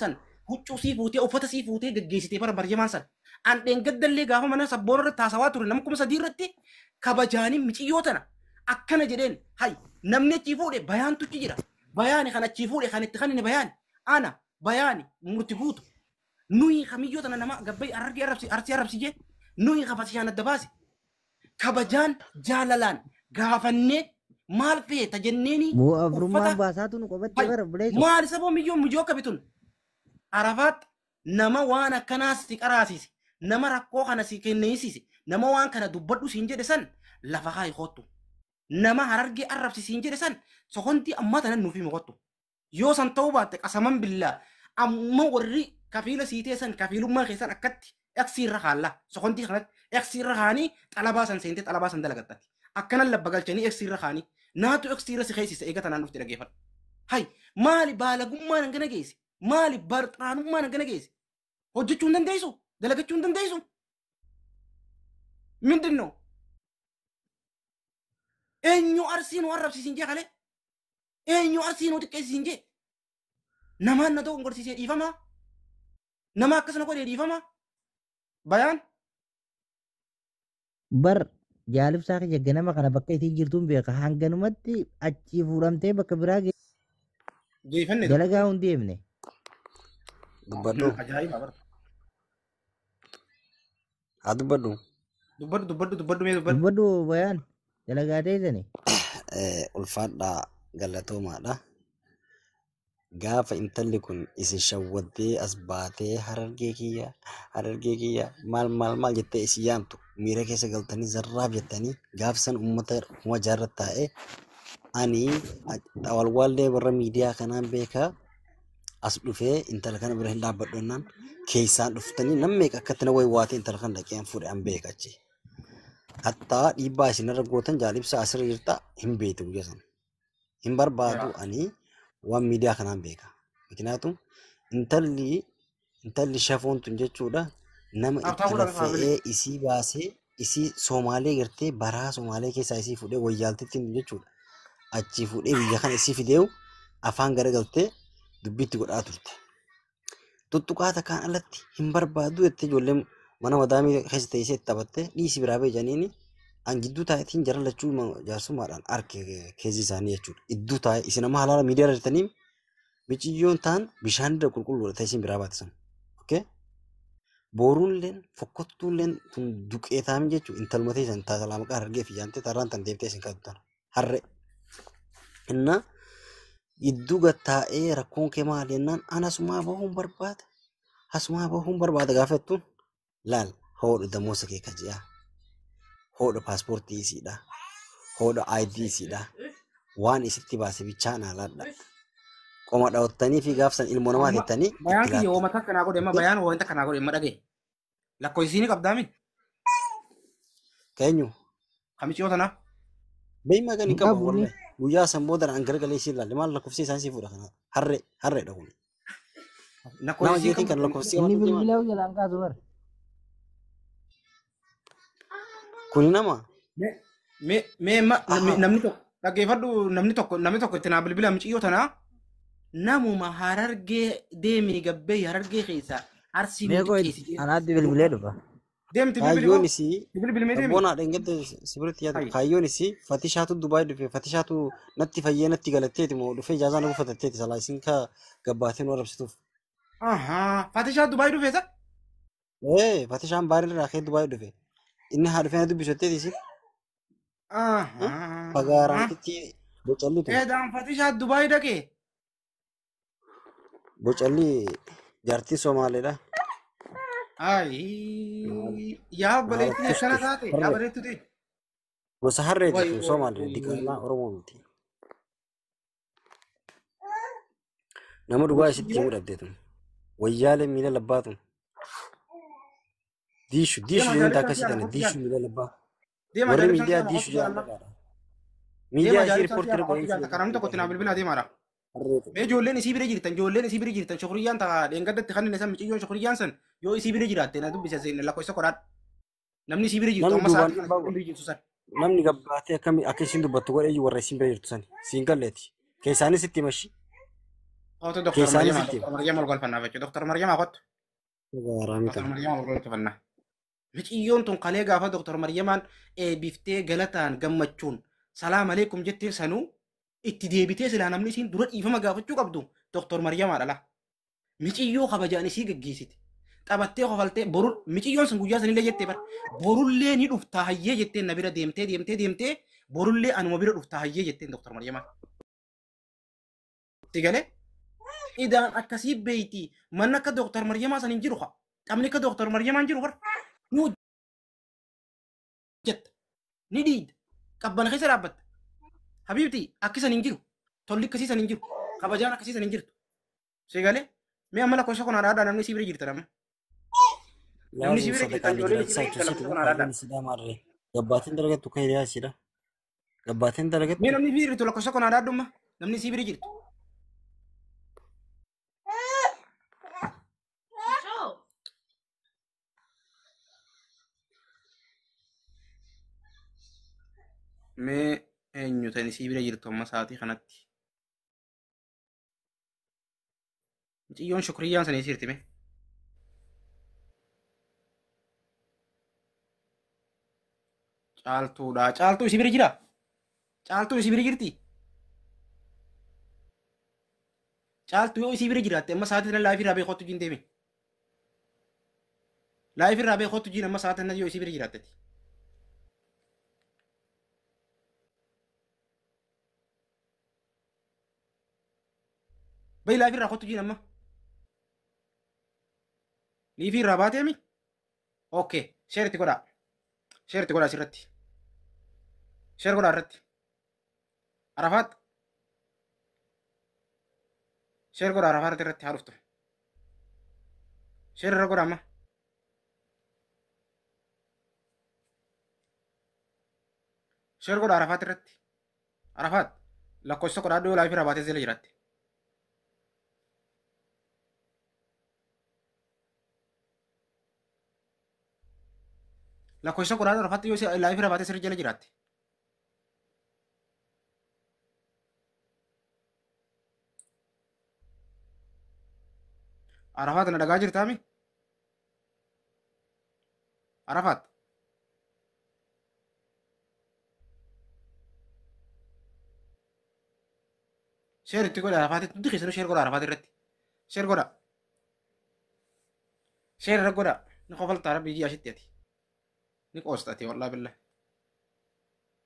San huccuu sii fuutee uffata sii fuutee geggeessitee bara barjamaan san. An dheengaddallee gaafa mana sabboon irratti haasawaa ture nama 3000 irratti kabajaanii miciyyoo tana akkana jedheen hay namni achii fuudhe bayaantuchi jira. Bayaani kan achii fuudhe kan itti kanine bayaani. Ana bayaani murti guutu. Nuyi kamiyyoo tana nama gabbai arargee arrabsi arsii arrabsi jee nuyi kafasishaan adda baase. Kabajaan jaalalaan gaafannee maal feeta jenneeni Boo afrummaan uffata baasaatu nu qophatti hay bara buleetu. maal saboo miyyoo mijoo akka bitun. Arafaat nama waan akkanaas si qaraasise nama rakkoo kana si kenneessise nama waan kana dubbadhu siin jedhe san lafa kaayi kottu. Nama harargee arrabsi siin jedhe san sokontii ammaa tanan nuuf himi kottu. Yoo san ta'uu baatte qasaman billaa amma warri kafiila siitee san kafiilummaa keessan akkatti eksii irra kaalla sokontii kanatti eksii irra kaanii xalabaa san seentee xalabaa san dalagattati. Akkanan labba galchanii eksii irra kaanii naatu eksii irra si keessiisa eega tanaan dhufte dhageeffadhu. Hay maali baalagummaan hangana geesse? Maali barxaanummaan hangana geesse? Hojjechuu hin dandeessu? Dalagachuu hin dandeessu? Mindin ነው? Eenyu arsii nu arrabsiisin jee kalee? Eenyu arsii nu xiqqeessisin jee? Namaan na ta'u gorsiisee dhiifamaa? Nama akkasuma godhee dhiifamaa? Bayaan Bar jaalibsaa kiyya ganama kana bakka itti jirtuun beeka. Hanganumatti achii fuudhamtee bakka biraa geeffanne tokko. dalagaa hin deemne. Dubbadhu. Ajaa'iba bara. Haa dubbadhu. Dubbadhu dubbadhu dubbadhu mee dubbadhu. Dubbadhu bayaan dalagaa teessani. Ulfaadhaa galatoomaadha. Gaafa intalli kun isin shawwaddee as baatee harargee kiyya maal maal maal jettee isin yaamtu miira keessa galtanii zarraaf jettanii gaafa san uummata kuma jaarra taa'ee ani xawalwaallee warra miidiyaa kanaan beekaa as dhufee intala kana bira hin dhaabbadhu jennaan keessaan dhuftanii nam meeqa akkatti na waywaatee intala kana dhaqee an fuudhe an beeka achi. Hattaa dhiibbaa isinirra gootan jaalibsa asirra jirta hin beektu guyyaa sana. Hin barbaadu ani waan miidiyaa kanaan beeka. Mikinaatu intalli shafoon tun jechuudha nama Aftaa itti godhan faamilii. laffa'ee isii baasee isii Somaalee gartee baraa Somaalee keessaa isii fuudhee wayyaaltitti jechuudha. Achii fuudhee biyya kana isii fideewu afaan garagaltee dubbiitti godhaa turte. Tuttuqaa takkaan alatti hin barbaadu jettee ijoolleen mana madaamii keessa teessee itti taphattee dhiisi biraa ba'e janiini an gidduu taa'eetiin jara lachuu jaarsummaadhaan arke keessi isaanii jechuudha. Idduu taa'e isin amma halaala miidiyaa irra jirtanii miciyyoon ta'an bishaan irra qulqulluudha ta'e isin biraa baate sana. Okay? Booruunilleen fokkottuulleen tun duqeetaami jechuudha. Intaluma teessan taasalaa maqaa harargee fi jaantee tarraan tan deebitee isin kadhatu tana. Harree. Inna gidduu gattaa'ee rakkoon kee maali jennaan ana asumaa bahuun barbaada. Asumaa bahuun barbaada gaafa jettuun laal hoodha damoosa kee kaji'a. Hoodha paaspoortii isiidha. Hoodha ID isiidha. Waan isitti baase bichaa naa laadha. Qoma dhawattanii fi gaafsan ilmoo namaa Amma teettanii itti bayaan kiyya laattan. hooma takka naa godhe amma bayaan hooma takka naa godhe amma dhagaye. Lakkoofsiini qabdaami? Keenyu Kamicciyoo tanaa? beeymaa kan hin Hin qabu qabu inni. wallahi. Guyyaa san booda an garagalee isiin laalle maal lakkoofsi isaan sii fuudha kana harree harreedha kun. Nama Lakkoofsiin jeetiin qabdu. kan lakkoofsi Inni qabatu deemaa. bilbila jalaan kaasu bara. Kuni nama Mee mee ma aha namni tokko dhaggeeffadhu namni tokko itti naa bilbila micciyoo tanaa namuma harargee deemee gabbee harargee keessaa arsii nu Meeqoo xiqqeessi jee. anaatti bilbilee dhufa. Deemti bilbili kaayyoon koo isii bilbili mee deemi. abboon haadha hin gadde sibiritti yaadu Hayi. kaayyoon isii fatishaatu Dubaay dhufe fatishaatu natti fayyee natti galatteeti moo dhufee ijaazaa na buufatatteeti salaa isin ka gabbaatee nu arrabsituuf. Ahaa Fatishaa Dubaay dhufeessa? Ee fatishaan baarii irraa kee Dubaay dhufe inni haa dhufee na dubbisatteeti isin Ahaa. fagaaraantichi bocalli tun Eedaan Fatishaa Dubaay dhaqee. bocalli jaartii Somaaleedha. Ayi yaa Maal bareedduu akkana akkas taate yaa harree bareedduu ta'e. gosa harreeti Wayi tun wayi Somaalee wayi wayi. diqaalaa Oromoo miti. Nama dhugaa isitti himuu dhabdee tun wayyaalee miila labbaa tun diishu diishu Deema jedhanii jaalibsaan akkasii siyaana tana kottu diishu jaal. miila labbaa. Deema Warri jaalibsaan miidiyaa siyaana diishu kottu jaal jedhan amma. dhagaadha. Deema Miidiyaa isii jaalibsaan riippoortii siyaana irra kottu godhanii jaal. Takka namni tokko itti naa bilbilaa deemaadha. harree tun. Mee ijoolleen isii bira jirtan ijoolleen isii bira jirtan shukuriyyaan ta'a dheengaddatti kan inni san miciyyoon shukuriyyaan san yoo isii bira jiraatte na dubbisa seen lakkoofsa qoraadha. Namni isii bira jirtu Namni amma duubaan sa'aatii kana dhiibbaa ijoolleen godhu. bira jirtu san. Namni gabbaatee akkami akka isiin dubbattu godhee warra isiin bira jirtu sani. Siin galleeti. Keessaanis itti himashi. Kootu Dr. Keessaanis Maryama, itti Dr. Maryama ol galfannaaf jechuudha. Dr. Maryama kottu. Gaaraa Dr. Maryama ol galfannaa. Miciyyoon tun kalee gaafa Dr. Maryamaan eebbiftee galataan gammachuun salaam aleekum jetteen sanuu itti deebitee silaa namni isiin dura dhiifama gaafachuu qabdu Dr. Maryamaa dhala. Miciyyoo kabajaan isii gaggeessite. Taphattee kofaltee boru miciyyoon sun guyyaa sanillee jettee bara borullee ni dhuftaa hayyee jetteen na bira deemtee deemtee deemtee borullee anuma bira dhuftaa hayyee jetteen Dr. Maryamaan. Si galee idaan akkasii beeyti manni akka Dr. Maryamaa san hin jiru haa. Taphni akka Dr. Maryamaa hin jiru bara. Ni hojjetta. Ni dhiida. Qabbana keessa dhaabbatta. Habiibti akkisan hin jiru. Tolli akkasiisan hin jiru. Kabajaan akkasiisan hin jirtu. Si galee mee amma lakkoofsa kun haadha namni si bira jirta nama. Namni si Laalu bira jirta sadaqaan ijoolleen si jiraachisaa bira jirta jechuusiiti lakkoofsa kun haadha. haalli sidaa maarree. Gabbaatiin dalagattu kan hiriyaa isiidha. Gabbaatiin Mee dalagattu namni si bira jirtu lakkoofsa kun haadha dhumma. Namni si bira jirtu. Mee eenyu ta'in si bira jirtu amma sa'aatii kanatti. Miciyyoon shukriyyaan sana isirti mee. Caaltuudha. Caaltuu isi bira jira? Caaltuu isi bira jirti? Caaltuu yoo isii bira jiraatte amma sa'aatii kana live irraa beekottu jiin deemi. Live irraa beekottu jiin amma sa'aatii kana yoo isii bira jiraatteti. Bayi live irraa kottu jiin amma. Live irraa baateemi? Okay. Share itti godhaa. Share itti godhaa asirratti. Share godhaa irratti. Arafaat. Share godhaa Arafaat irratti haa dhuftu. Share irra godhaa amma. Share godhaa Arafaat irratti. Arafaat lakkoofsa godhaa dhiyoo live irraa baatee jala jiraatti. Lakkoofsa godhaa Arafaat yoo live irraa baatee sirri jala jiraatti. Arafaat na dhagaa jirtaami? Arafaat. Share itti godha Arafaat hundi keessanuu share godha Arafaat irratti. Share godha. Share irra godha. Ni kofalta rabbi ijii ashitti ati. Ni qoosta ati wallaahi billah.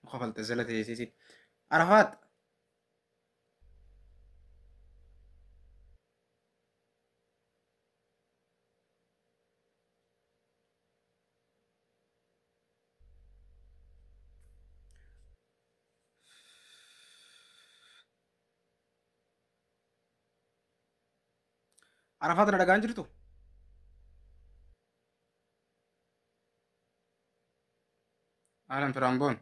Ni kofalta zala teessisi. Arafaat. Arafaat na dhagaan jirtu? Alam Firaamboon.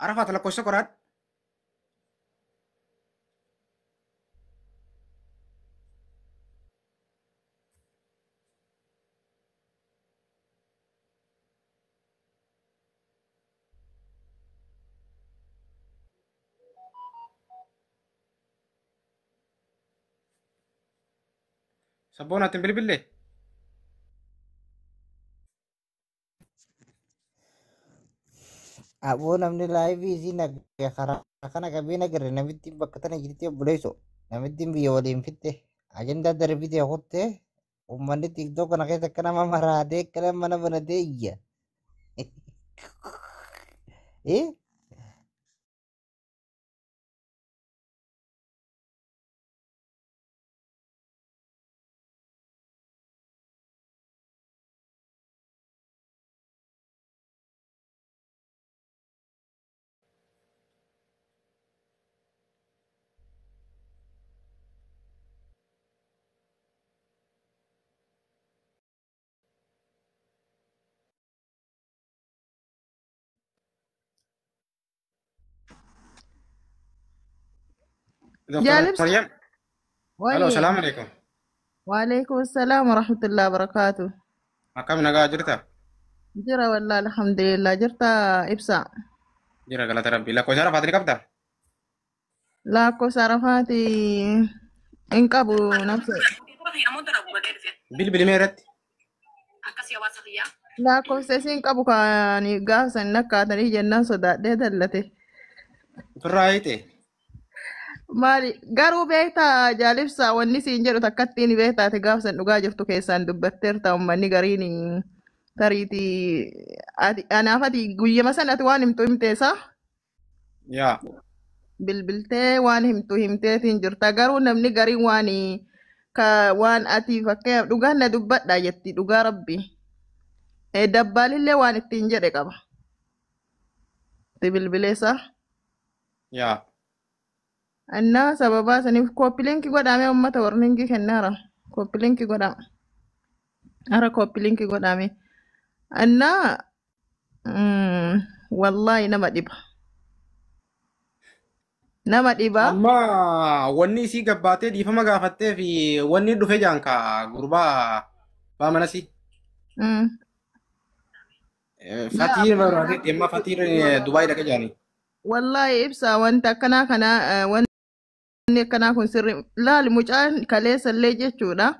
Arafaat lakkoofsa qoraadha. Sabboon ati hin bilbillee? Aboo namni live isii nagge karaa kana qabee nagarre namittiin bakka tana jirti obboleesso. Namittiin biyya waliin fitte ajandaa darbite kutte uummanni TikTok kana keessa akka nama maraatee akka mana banatee iyya. Eh? Dr. Jaalibsa Maryam. Hello, wayye salaam alaikum. waalaikum assalaam warahmatullahi wabarakaatu. Akkam nagaa jirta? Jira wallaahi alhamdulillah jirta ibsa. Jira galata rabbii. Lakkoofsa Arafaati ni qabdaa? Lakkoofsa Arafaati hin qabu nafse. Bilbilimee irratti. Lakkoofsa isin qabu kan gaafa san nakkaatanii jennaan sodaadhee dallate. Ofirraa hiite. Maali garuu beektaa jaalibsaa wanni siin jedhu takkattiin beektaate gaafa san dhugaa jirtu keessaan dubbatteerta uummanni gariin tariitii ati anaaf ati guyyama san ati waan himtu himteessa Yaa. Bilbiltee waan himtu himteetiin jirta garuu namni gariin waan ka waan ati fakkeenyaaf dhugaan na dubbadha jetti dhugaa rabbi. Dabbaalillee waan ittiin jedhe qaba. Itti bilbileessa. Yaa. Annaa sababaa saniif kooppi linkii godhame uummata warningii kennaara. Kooppi linkii godhaa. Hara kooppi linkii godhame. Annaa wallaahi nama dhiba. Nama dhiba. Amma wanni isii gabbaatee dhiifama gaafattee fi wanni dhufe jaanka gurbaa baamanasi. Fatiin barbaadee amma fatiin Dubaay dhaqa jaani. Wallaahi ibsa wanta akkanaa kana wanni akkanaa kun sirri laali mucaan kaleessallee jechuudha.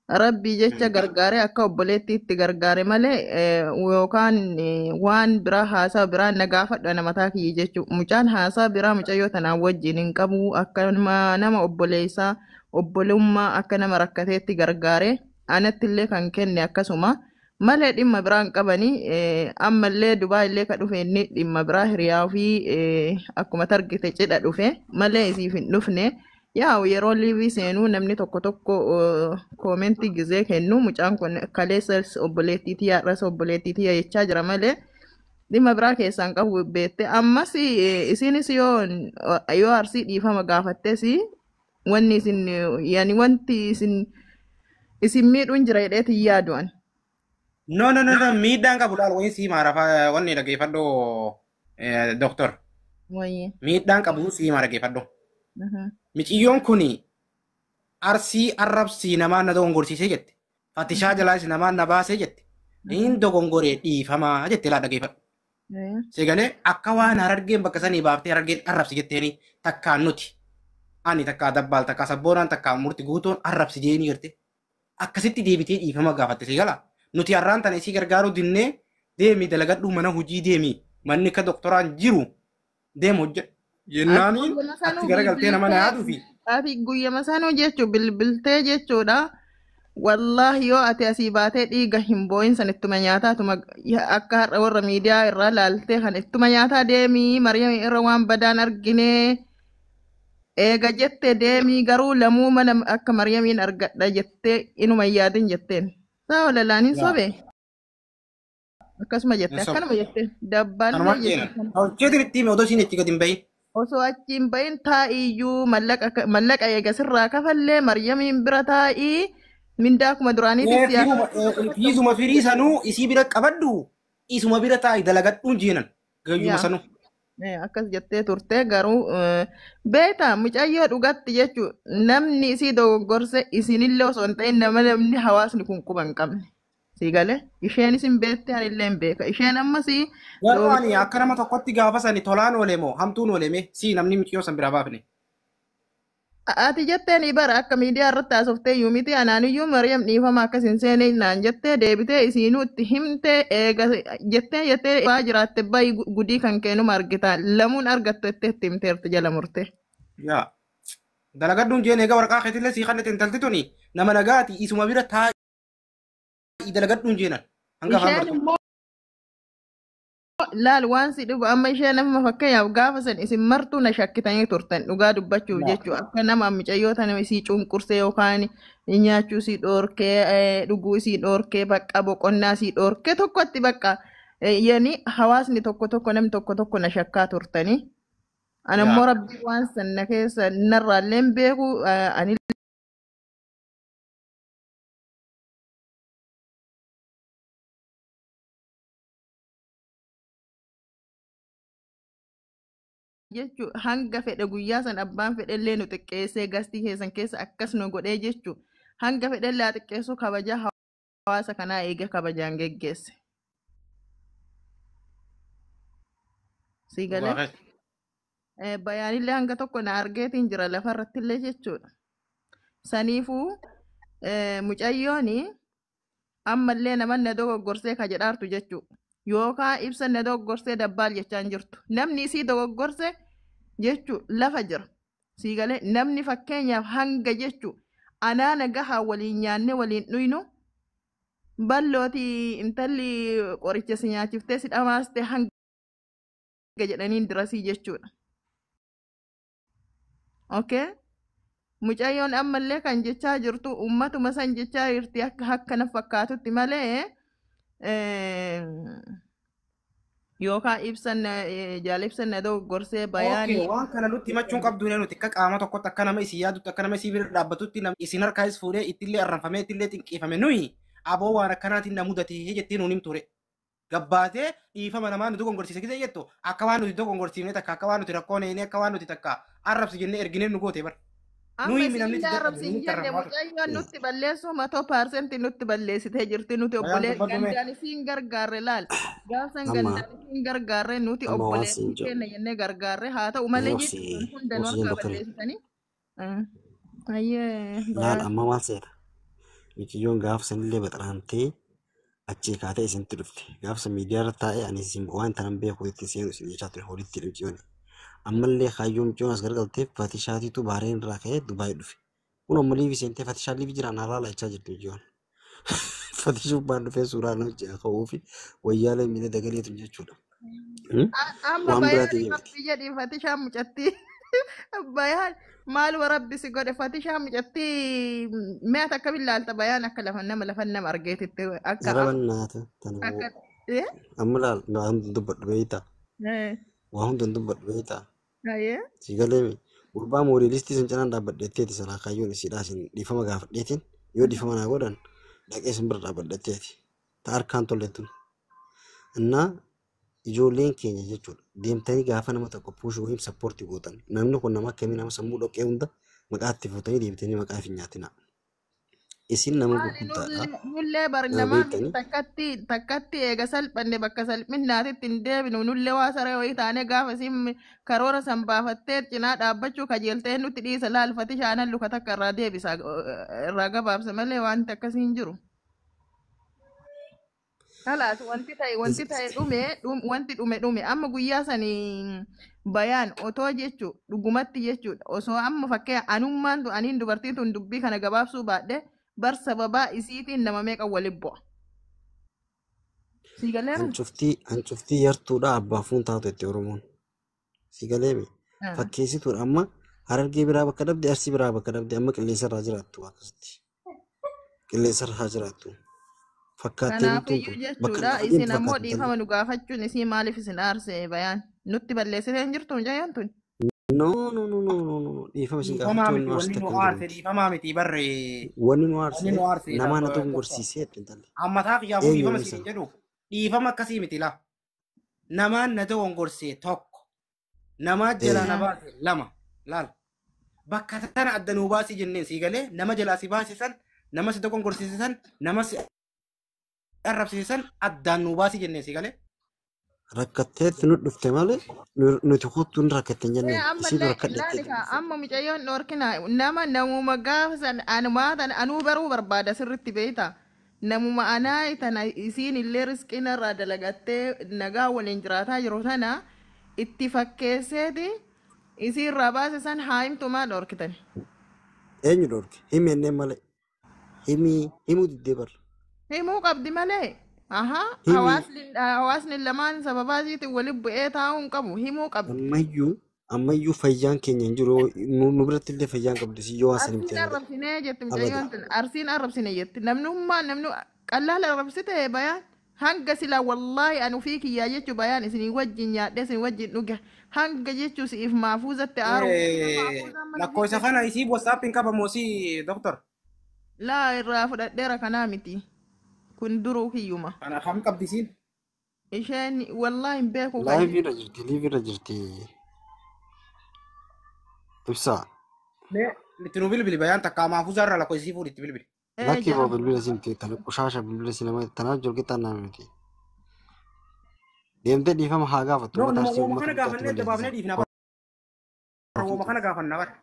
Rabbii jecha gargaare akka obboleettiitti gargaare malee yookaan waan biraa haasaa biraa na gaafadha nama mataa kiyya jechuudha. Mucaan haasaa biraa mucayyoo tanaan wajjin hin qabu akka nama obboleessaa obbolummaa akka nama rakkateetti gargaare anatti illee kan kenne akkasuma malee dhimma biraa hin qabanii ammallee Dubaay illee ka dhufe inni dhimma biraa hiriyaa ofii akkuma targite cidha dhufe malee isiif hin dhufne. Yaa yeroo liivii seenuu namni tokko tokko koomentii gizee kennu mucaan kun kaleessas obboleettii tiyya har'as obboleettii tiyya jechaa jira malee dhimma biraa keessaan qabu beekte ammas isinis yoo arsii dhiifama gaafattes wanni isin yaani wanti isin miidhuun jira jedheeti yaadu'an. No no no no miidhaan qabu laal wayii sii maarafa wanni dhaggeeffadhu doktor. Miidhaan qabu sii maara dhaggeeffadhu. Miciyyoon kun arsii arrabsii namaa na dogongorsiisee jette. Fatishaa jalaas namaa na baasee jette. Hin dogongoree dhiifamaa jette laa dhaggeeffadhu. Segalee akka waan harargeen bakka sanii baaftee harargeen arrabsi jetteeni takkaan nuti. Ani takkaa dabbaal takkaa sabboonaan takkaa murti guutuun arrabsi jeeni garte. Akkasitti deebitee dhiifama gaafatte segala. Nuti har'aan tana isii gargaaruu dinnee deemi dalagadhuu mana hojii deemi. Manni akka doktoraan jiru deemu hojjedhu. Jennaaniin achi garagaltee nama na yaaduufi. Ati guyyama sanuu jechuun bilbiltee jechuudha. Wallaahi yoo ati asii baatee dhiiga hin boo'in san ittuma nyaataa tuma akka har'a warra miidiyaa irraa laaltee kan ittuma nyaataa deemii Maryam irra waan badaan arginee eega jettee deemii garuu lamuu mana akka Maryamiin argadha jettee inuma hin yaadin jetteen. Saa walalaaniin sobee. Akkasuma jette akkanuma jette dabbaallee jette. Hojjetin itti hime odoo isiin achi gadi hin bahin. Osoo achi hin bahin taa'iyyuu mallaqa eega sirraa kafallee Maryamiin bira taa'ii mindaa akkuma duraaniitti siyaa. Isuma firii sanuu isii bira qabadhu isuma bira taa'i dalagadhuun jeenan gayyuma sanuu. Akkas jettee turte garuu beektaa mucayyoo dhugatti jechuun namni isii dogoggorse isinillee osoo hin ta'in nama namni hawaasni kun quba hin qabne. Si galee isheen isin beekte anillee hin beeka isheen ammas. Garuu ani akka nama tokkotti gaafa sani tolaan oole moo hamtuun oole mee si namni mucayyoo san biraa baafne. Ati jetteen bara akka miidiyaa irratti haasoftee iyyuu miti anaaniyyuu Maryam dhiifama akkas hin seene naan jettee deebitee isiinuu itti himtee eega jettee jettee baa jiraatte bayi gudii kan keenuma argita lamuun argattu jettee itti himteerti jala murte. Yaa dalagadhuun jeen eega waraqaa keetillee sii kannete intalti tuni nama nagaati isuma bira taa'ii dalagadhuun jeenan hanga afaan Isheen bartu. immoo laal waan si dhibu amma isheen amma fakkeenyaaf gaafa san isin martuu na shakkitanii turtan dhugaa dubbachuuf jechuudha akka nama mucayyoo tana isii cunqursee yookaan nyaachuu isii dhoorkee dhuguu isii dhoorkee bakka boqonnaa isii dhoorkee tokkotti bakka yani hawaasni tokko tokko namni tokko tokko na shakkaa turtanii. Ana immoo rabbii waan san na keessa narraallee hin beeku ani jechuun hanga fedhe guyyaa san abbaan fedhellee nu xiqqeessee gastii keessan keessa akkas nu godhee jechuun hanga fedhellee haa xiqqeessu kabajaa hawaasa kanaa eega kabajaan geggeesse. Si galee bayaanillee hanga tokko na argeetiin jira lafarrattillee jechuudha. Saniifuu mucayyooni ammallee nama na dogoggorsee ka jedhaartu jechuudha. Yookaan ibsa na doggorsee dabbaal jechaan jirtu. Namni isii dogoggorse jechuu lafa jira. Sii galee namni fakkeenyaaf hanga jechuu anaa nagahaa waliin nyaanne waliin dhuynu ballooti intalli qoricha si nyaachiftee si dhamaaste hanga jedhaniin dirasii jechuudha. Okay? Mucayyoon ammallee kan jechaa jirtu uummatuma san jechaa jirti akka akkana fakkaatutti malee yookaan ibsan jaal ibsan na dogogorsee Okay, bayaanii waan kana nutti himachuun qabdu nuti akka qaama tokkotti akka nama isin yaadutti akka nama isii bira dhaabbatutti isin harkaas fuudhee ittillee arranfamee ittillee xinqiifame nuyi aboo waan akkanaatiin na mudate jettee nuun himture. Gabbaatee dhiifama namaa nuti dogongorsiise gisee jettu akka waan nuti dogongorsiifne takka akka waan nuti rakkoo neenee akka waan nuti takka arrabsi jennee erginee nu goote bara. Amma Nuyi namni isin itti dadhabe arrabsi hin nutti jenne arrabamaa ture. mucayyoon nutti balleessuu matoo paarsentii nutti balleessitee jirti nuti Bayaan obbolee dubbadhu mee. gandaan isiin gargaarre laal gaafsan Amma gandaan isiin gargaarre nuti amma waan siin obboleettii jedhu keenya jennee gargaarre haa ta'u malee obsi jechuun hunda nu obsi harkaa doktori balleessitanii. Ayyee laal bayaan. amma maal seeta mucayyoon gaafa sanillee baxaraamtee achii kaatee isinitti dhufte gaafa san miidiyaa irra taa'ee ani isin waan tanan beeku itti seenu isin jechaa ture horiitti mucayyoon ammallee kaayyoon mucayyoon as garagalteef fatishaatiitu baareen irraa ka'ee Dubaay dhufe kun ammoo liivi seentee fatishaa liivi jiraan halaala jechaa jirti mucayyoon fatishuuf baan dhufee suuraa nama jechaa ka'uu fi wayyaalee miila dagaleetu jechuudha. Amma Waan bayaan biraatiin miti. rabbi jedhi fatishaa mucattii bayaan maal warabbi si godhe fatishaa mucattii mi'a takka billaalta bayaan akka lafa nama lafa nama argeetitti akka Zaraban naata tana akka amma laal waa hunda dubbadhu beeyta eh waa hunda dubbadhu beeyta ayyee si galeemi gurbaa moodelistii sun cinaan dhaabbadheetteeti sanaa kaayyoon isiidhaa isin dhiifama gaafadheetiin yoo dhiifama naa godhan dhaqee isin bira dhaabbadheetteeti ta harkaan tollettun innaa ijoolleen keenya jechuudha deemtanii gaafa nama tokko puushuu wayim sappoortii gootan namni kun nama akkamii nama sammuu dhoqqee hunda maqaa itti fuutanii deebitanii maqaa hin nyaatinaa isin nama Maali gurguddaadha nullee nama barnamaa miti beektanii takkatti takkatti eega salphanne bakka salphinnaatitti hin deebinu nullee waa saree wayii taane gaafa isin karoora san baafattee cinaa dhaabbachuu kajeeltee nutti dhiisa laalfati shaanan luka takka irraa deebisa irraa gabaabsa malee wanti akkasii hin jiru. Kalaas wanti ta'e dhume wanti dhume dhume amma guyyaa sanii bayaan otoo jechuu dhugumatti jechuudha osoo amma fakkee anummaan tu aniin dubartiin tun dubbii kana gabaabsuu baadhe bar sababaa isiitiin nama meeqa waliin bu'a. Sii galeera? Hancuftii yartuudha abbaafuun taatu itti Oromoon. Si galeemi. Fakkeessituudha amma Harargee biraa bakka dhabde Arsii biraa bakka dhabde amma qilleensarraa jiraattu akkasitti. Qilleensarraa jiraattu. Fakkaattee bultuun Kanaafiyyuu kun bakka jechuudha lafa isin deemtu ammoo fakkaatti dhiifama nu gaafachuun isii maaliif isin aarse bayaan nutti balleessitee hin jirtu mucayyaan tun. No no no no no no dhiifama isin Dhiifamaa gaafachuu miti wanni nu wanni aarse nu takka hin jiru aarse miti. dhiifamaa miti barre Wanni nu wanni aarse nu aarse namaa na tokko. dogongorsiisee itti intalli. Ammataa kiyyaafuu Eenyu dhiifama isa? siin jedhu dhiifama akkasii miti laa. Namaan na dogongorsee tokko namaa jalaa na baase lama laal. Bakka tana adda nuu baasii jenneen sii galee nama jalaa si baase san nama si dogongorsiise san nama si arrabsiise san addaan nuu baasii jenneen sii galee. Rakkatteetti nu dhufte malee nuti kottu hin rakkatte hin jenneen isiitu Ammallee rakkadhettee ilaali kaa amma mucayyoon dhorkina nama namuma gaafa san anumaa tan anuu baruu barbaada sirritti beeyta namuma anaa tana isiin illee riskiin irraa dalagattee nagaa waliin jiraataa jiru tana itti fakkeesseeti isii irraa baase san haa himtu maa dhorkitan. Eenyu dhorke? Himi enneen malee. Himi himuu diddee barra. Himuu qabdi malee. Ahaa Himi hawaasni lamaan sababaa isiitiin waliin bu'ee taa'uu hin qabu himuu qabdi. ammayyuu ammayyuu fayyaan keenya hin jiru nu biratti illee fayyaan qabdu si yoo waan san Arsiin himte malee. arrabsinee jetti Abada. mucayyoon tun arsiin arrabsine jetti namnummaa namnu qallaala arrabsite bayaan hanga silaa wallaahi anu fi kiyyaa jechuu bayaan isinii wajjin nyaadhee isinii wajjin dhuge hanga jechuu siif maafuuzatti aaru maafuuzaan mana Lakkoofsa kana isii WhatsApp hin qabamu isii doktor. laa irraa fudhadheera kanaa miti kun duruu kiyyuma Kana kam qabdi isiin? isheen wallaahi hin beeku kan Laayivii irra jirti liivii irra jirti. Ibsaa. Mee itti nu bilbili bayaan takka maafuuzaa irraa lakkoofsa isii fuudhi itti bilbili. ee Lakkii boo jedhama bilbila si miti tana qushaasha bilbila si nama tanaaf jorgixaan nama miti. Deemtee dhiifama haa gaafattu. No, Uummata numa Arsii wooma uummata kana guddaatti gaafannee adda baafnee balleessisan. dhiifna bara. Wooma kana gaafanna bara.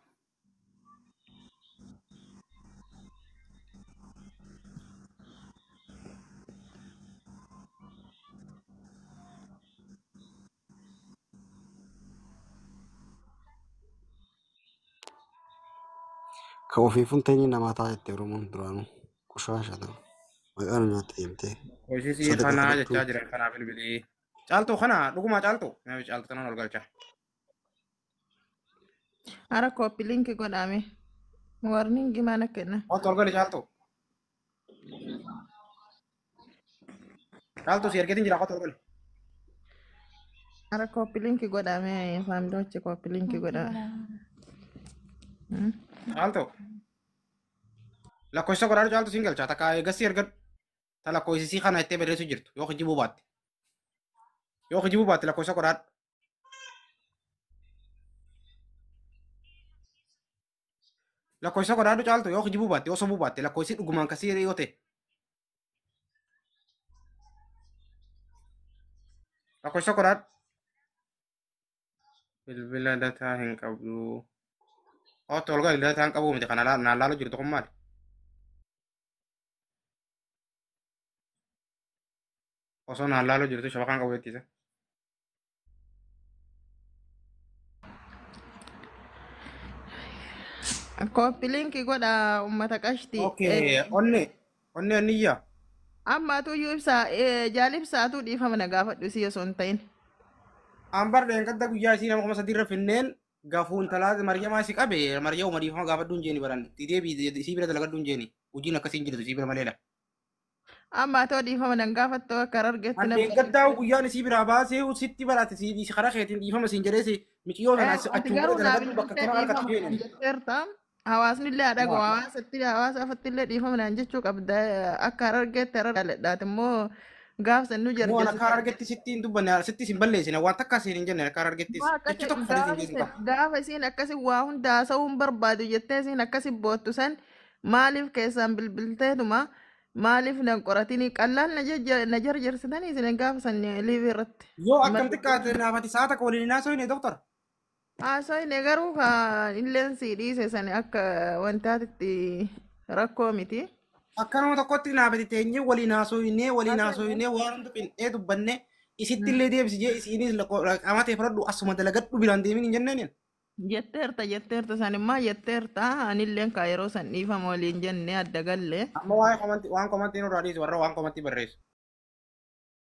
Ka ofiifun ta'inii namaa ta'a jette Oromoon duraanuu. Qushaasha ta'u. Maqaan nyaatte deemtee. Hojii Sadaqa kanaa fudhachuu. jechaa jiran kanaaf bilbilee. Caaltuu kana dhugumaa caaltuu? Nama caaltuu tanaan ol galcha. Hara kooppi linki godhame. Warningi maal kenna? Otu ol gali caaltuu. Caaltuu si ergeetiin jira otu ol gali. Hara kooppi linki godhame faamiloochi kooppi linki godhame. Caaltuu. Lakkoofsa godhaadhu caaltuu siin galcha. Takka eegasii ergadhu. Ta lakkoofsisii kana ittee barreessu jirtu yoo kijibuu baatte. Yoo kijibuu baatte lakkoofsa godhaadhu. Lakkoofsa godhaadhu caaltu yoo kijibuu baatte yoo sobuu baatte lakkoofsi dhugumaan kasii yoo ta'e. Lakkoofsa godhaadhu. Bilbila dataa hin qabdu. Otu ol gali dataa hin qabu miti kana naan laalu jirtu kun maali? Osoo naan laalu jirtu shabakaan qabu jettisa. Kooppi linki godha uummata qashti. Okay, onne onne onniyya. Amma atuyyuu ibsaa jaal ibsaatu dhiifama na gaafadhu si osoo hin ta'in. Ambar dheengadda guyyaa isii nama 3000 irra finneen gafuun talaa Maryamaa si qabe Maryauma dhiifama gaafadhu hin jeeni baran. Deebii isii bira dalagadhu hin jeeni. Hojiin akkasii hin jirtu isii bira maleedha. Amma atoo dhiifama nan gaafattu akka argetti na Dheengaddaa guyyaan isii biraa baasee sitti barate si karaa keetiin dhiifama siin jedhee si miciyyoo sana Ati achuma bira garuu naa dalagadhu bakka bilbiltee kana harkatti dhiifama naan jeeni. jetteerta. Hawaasni illee haa dhaga'u hawaasatti hawaasa afatti illee dhiifama naan jechuu qabda akka harargeetti harargaadhaati immoo gaafsan nu Moo akka jarjarsiisa. argetti sitti hin dubbanne sitti hin balleessine waan takka siin hin jenne akka argettis jechi tokko kan isin jeesin qaba. Gaafa isiin akkasi waa hunda haasa'uu hin barbaadu jettee isiin akkasi boottu san maaliif keessaan bilbilteetuma maaliif nan qoratini qallaan na jarjarsitanii isin gaafa san liivii irratti. Yoo akkam xiqqaate naafati sa'a takka waliin hin haasofne doktor. Haasofne garuu kan illeen si dhiise san akka wantaatitti rakkoo miti. Akka nama tokkotti naafati teenyee waliin haasofnee waliin haasofnee waan hunda qinxee dubbanne isitti illee deebisi jee isiinis qaama ta'e fudhadhu asuma dalagadhu biraan deemin hin jenneen. Jetteerta jetteerta sanimmaa jetteerta anilleen kaa yeroo san dhiifama waliin jennee adda galle. Amma waa'ee komantii waan komantii nurraa dhiisu warra waan komantii barreessu.